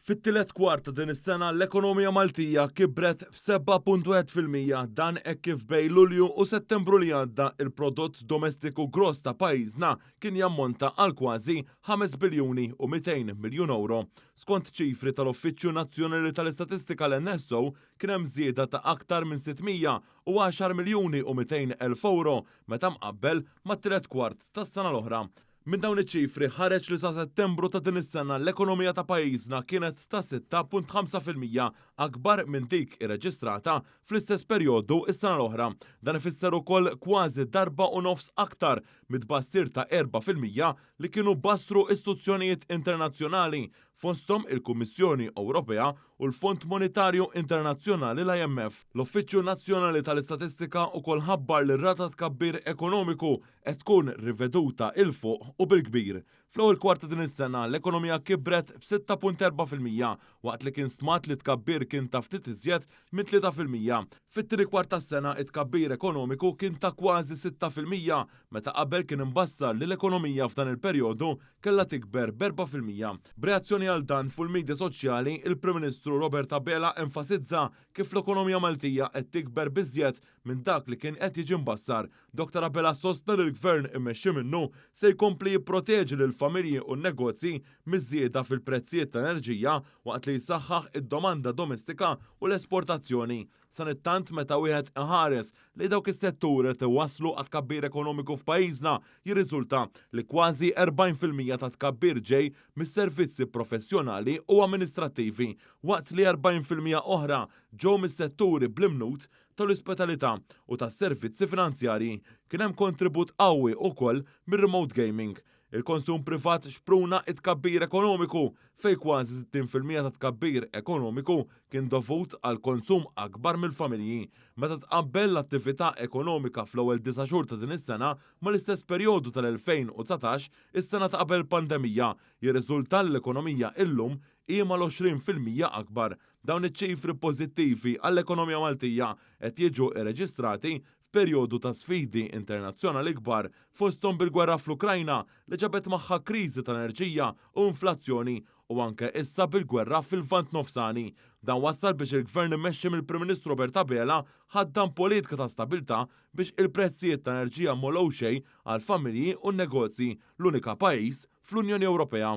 Fit-tielet kwart ta' din is-sena l-ekonomija Maltija kibret b'7.1% dan hekk kif bejn Lulju u Settembru li għadda il-prodott domestiku gross ta' pajjiżna kien jammonta għal kważi 5 biljuni u 200 miljun ewro. Skont ċifri tal-Uffiċċju Nazzjonali tal-Istatistika l-NSO kien hemm żieda ta' aktar minn 610 miljuni u 200 elf ewro meta mqabbel mat-tielet kwart tas-sena l-oħra. Minn dawn iċ-ċifri ħareġ li sa Settembru ta' din is-sena l-ekonomija ta' pajjiżna kienet ta' 6.5% akbar minn dik irreġistrata fl-istess perjodu s-sena l-oħra. Dan ifisser ukoll kważi darba u nofs aktar mit-tbassir ta' 4% li kienu bassru istituzzjonijiet internazzjonali fosthom il-Kummissjoni Ewropea u l-Fond Monetarju Internazzjonali l-IMF. L-Uffiċċju Nazzjonali tal-Istatistika ukoll ħabbar li r-rata tkabbir ekonomiku qed tkun riveduta 'il fuq u bil-kbir. Fl-ewwel kwart ta' din is-sena l-ekonomija kibret b'6.4% waqt li kien stmat li t-tkabbir kien ta' ftit iżjed minn 3%. Fit-tieni kwart tas-sena it-tkabbir ekonomiku kien ta' kważi 6% meta qabel kien imbassar li l-ekonomija f'dan il-perjodu kellha tikber b'4%. B'reazzjoni għal dan fuq il-midja soċjali, il-Prim Ministru Robert Abela enfasizza kif l-ekonomija Maltija qed tikber b'iżjed minn dak li kien qed jiġi mbassar. Dr Abela sostna li l-Gvern immexxi minnu se jkompli jipproteġi lill-familji u n-negozji miż-żieda fil-prezzijiet tal-enerġija waqt li jsaħħaħ id-domanda domestika u l-esportazzjoni. Sanittant meta wieħed iħares li dawk is-setturi qed iwasslu għat-tkabbir ekonomiku f'pajjiżna jirriżulta li kważi 40% tat-tkabbir ġej mis-servizzi professjonali u amministrattivi waqt li 40% oħra ġew mis-setturi bl-imnut tal-ospitalità u tas-servizzi finanzjarji. Kien hemm kontribut qawwi wkoll mir-remote gaming. Il-konsum privat xpruna t-tkabbir ekonomiku, fejn kważi 60% tat-tkabbir ekonomiku kien dovut għal konsum akbar mill-familji. Meta tqabbel l-attività ekonomika fl-ewwel disa' xhur ta' din is-sena mal-istess perjodu tal-2019, is-sena ta' qabel il-pandemija, jirriżulta li l-ekonomija illum hi mal-20% akbar. Dawn iċ-ċifri pożittivi għall-ekonomija Maltija qed jiġu rreġistrati f'perjodu ta' sfidi internazzjonali kbar, fosthom bil-gwerra fl-Ukrajna li ġabet magħha kriżi tal-enerġija u inflazzjoni u anke issa bil-gwerra fil-Lvant Nofsani. Dan wassal biex il-Gvern immexxi mill-Prim Ministru Robert Abela ħaddan politika ta' stabilità biex il-prezzijiet tal-enerġija m'għolew xejn għall-familji u n-negozji, l-unika pajjiż fl-Unjoni Ewropea.